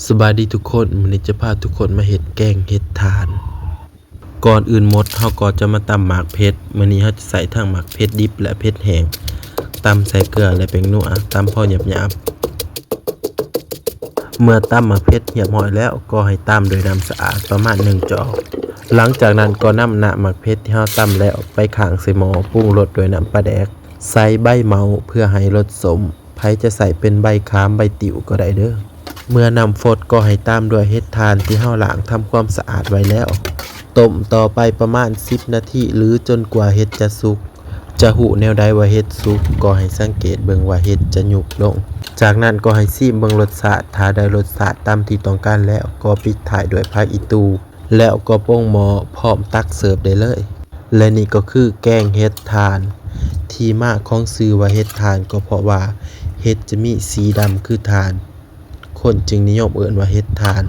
ສະບາຍດີທຸກຄົນ, ມື້ນີ້ຈະພາທຸກຄົນມາເຮັດແກງເຫັດຖ່ານ. ກ່ອນອື່ນໝົດ ເຮົາກໍຈະມາຕຳໝາກເຜັດ. ມື້ນີ້ເຮົາຈະໃຊ້ທັງໝາກເຜັດດິບ ແລະ ເຜັດແຫ້ງ, ຕຳໃສ່ເກືອ ແລະ ແປ້ງນົວ, ຕຳພໍຫຍາບໆ. ເມື່ອຕຳໝາກເຜັດຮຽບຮ້ອຍແລ້ວ ກໍໃຫ້ຕາມດ້ວຍນ້ຳສະອາດປະມານໜຶ່ງຈອກ. ຫຼັງຈາກນັ້ນກໍນຳນ້ຳໝາກເຜັດທີ່ເຮົາຕຳແລ້ວໄປຄ້າງໃສ່ໝໍ້, ປຸງລົດດ້ວຍນ້ຳປາແດກ, ໃສ່ໃບເມົາເພື່ອໃຫ້ລົດສົ້ມ. ໃຜຈະໃຊ້ເປັນໃບຂາມ ໃບຕິ້ວກໍໄດ້ເດີ້. ເມື່ອນ້ຳຟົດກໍໃຫ້ຕາມດ້ວຍເຫັດຖ່ານທີ່ເຮົາລ້າງທຳຄວາມສະອາດໄວ້ແລ້ວ. ຕົ້ມຕໍ່ໄປປະມານສິບນາທີ ຫຼື ຈົນກວ່າເຫັດຈະສຸກ. ຈະຮູ້ແນວໃດວ່າເຫັດສຸກ? ກໍໃຫ້ສັງເກດເບິ່ງວ່າເຫັດຈະຍຸບລົງ. ຈາກນັ້ນກໍໃຫ້ຊີມເບິ່ງລົດຊາດ, ຖ້າໄດ້ລົດຊາດຕາມທີ່ຕ້ອງການແລ້ວ ກໍປິດທ້າຍດ້ວຍຜັກອີ່ຕູ່. ແລ້ວກໍປົງໝໍ້ ພ້ອມຕັກເສີບໄດ້ເລີຍ. ແລະ ນີ້ກໍຄືແກງເຫັດຖ່ານ. ທີ່ມາຂອງຊື່ວ່າເຫັດຖ່ານ ກໍເພາະວ່າເຫັດຈະມີສີດຳຄືຖ່ານ, ຄົນຈຶ່ງນິຍົມເອີ້ນວ່າເຫັດຖ່ານ.